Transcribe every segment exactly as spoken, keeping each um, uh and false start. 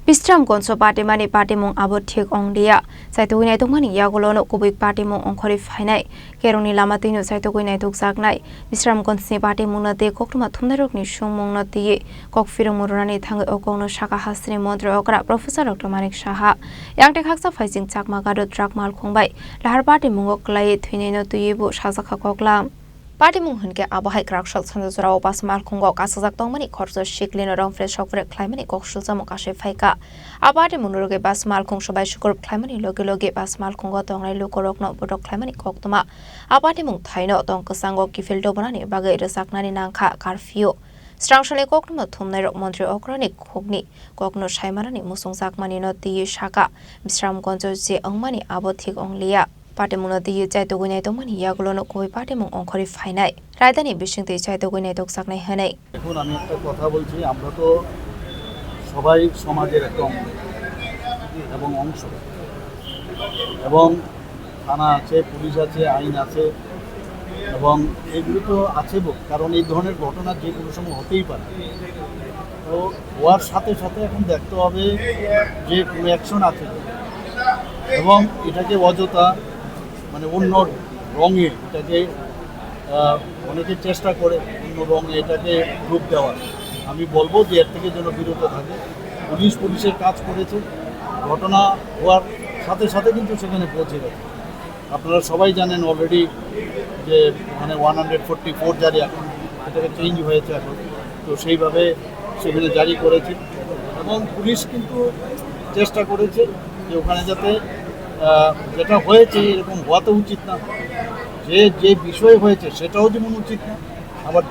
Bisramganjo patimani patimung abo thik ong liya. Chaitugwi naitokmani yagulono kubui patimung ongkhorwi phainai. Kerongni lama twino chaitugwi naitokjaknai. Bisramganjni patimungno tei koktwma thumnairokni songmungno twiwi kok phirwngmung rwnani thangwi o kokno sakha hasteni montri okra Professor Doctor Manik Saha. Yang tei khaksa phaising Chakma Gado truck malkhung bai lahar patimungo kwlaiwi thwinaino twiwi bo sajakha koklam. Patimung hwnkhe abo hai kwraksok sanja jorao bus malkhungo kasajak tongmani khoroksa siklino rongphrek sokphrek khlaimani kok sulchamo kasui phaikha. A patimungno rwgwi bus malkhung sobai sukurup khlaimani logi logi bus malkhungo tongnai lukurokno bodok khlaimani koktwma. A patimung thaino tong kwchango kiphil dobonani bagwi rwchapnani nangkha curfew. Srangsalni koktwma thumnairok montri okrani khukni kokno saimanani muchungjakmanino twiwi sakha, Bisramganjo je wngmani abo thik ong liya. Patimungno twiwi chaitugwi naitokmani yagulono kubui patimung ongkhorwi phainai. Raidani bisingtwi chaitugwi naitokjaknai hwnwi. এখন আমি একটা কথা বলছি, আমরা তো সবাই সমাজের একটা অঙ্গ এবং অংশ, এবং থানা আছে, পুলিশ আছে, আইন আছে, এবং এগুলো তো আছে বল, কারণ এই ধরনের ঘটনা যে কোনো সময় হতেই পারে। তো হওয়ার সাথে সাথে এখন দেখতে হবে যে কোনো অ্যাকশন আছে কিনা। এবং এটাকে অযথা, মানে, অন্য রঙে এটাকে, আহ, অনেকে চেষ্টা করে অন্য রঙে এটাকে রূপ দেওয়ার। আমি বলবো যে এর থেকে যেন বিরত থাকে। পুলিশ পুলিশের কাজ করেছে, ঘটনা হওয়ার সাথে সাথে কিন্তু সেখানে পৌঁছে গেছে। আপনারা সবাই জানেন অলরেডি যে ওখানে ওয়ান হান্ড্রেড ফোরটি ফোর জারি, এখন এটাকে চেঞ্জ হয়েছে এখন, তো সেইভাবে সেখানে জারি করেছে। এবং পুলিশ কিন্তু চেষ্টা করেছে যে ওখানে যাতে, আহ, যেটা হয়েছে এরকম হওয়া তো উচিত না, যে যে বিষয়ে হয়েছে সেটাও যেমন উচিত না, আবার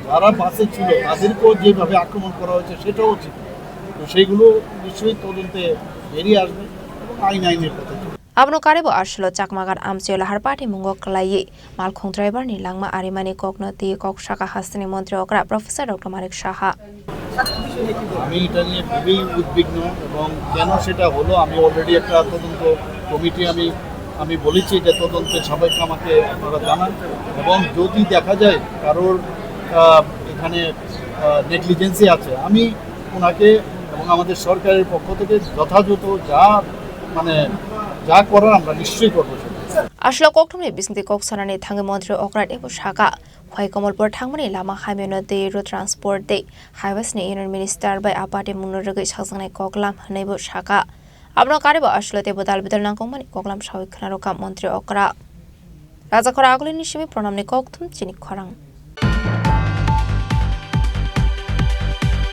যারা বাসে ছিল তাদেরকেও যেভাবে আক্রমণ করা হয়েছে সেটাও উচিত না। তো সেইগুলো নিশ্চয়ই তদন্তে বেরিয়ে আসবে এবং আইন আইনের পথে চলবে। Abono karibo aswlo Chakmagar amchaio lahar patimungo kwlaiwi malkhung driver ni langma arimani kokno twi kok sakha hasteni montri okra Professor Doctor Manik Saha. আমি এটা নিয়ে খুবই উদ্বিগ্ন এবং কেন সেটা হলো, আমি অলরেডি একটা তদন্ত কমিটি আমি, আমি বলেছি যে তদন্তে সাপেক্ষে আমাকে আপনারা জানান, এবং যদি দেখা যায় কারোর, আহ, এখানে, আহ, নেগলিজেন্সি আছে, আমি ওনাকে এবং আমাদের সরকারের পক্ষ থেকে যথাযথ যা, মানে, যা করার আমরা নিশ্চয়ই করবো সেটা। Aswlo kokthumni bisingtwi kok sanani thangwi montri okra teibo sakha, Huai Komolpur thangmani lama hamyano tei road transport tei highways ni union minister bai a patimungno rwgwi sakjaknai koklam hwnwibo sakha. Abono karibo aswlo teibo dal bidal nangkukmani koklam sawi khwnarokha montri okra. Rajakhora Agulini simi Pranamni kokthum chini khorang.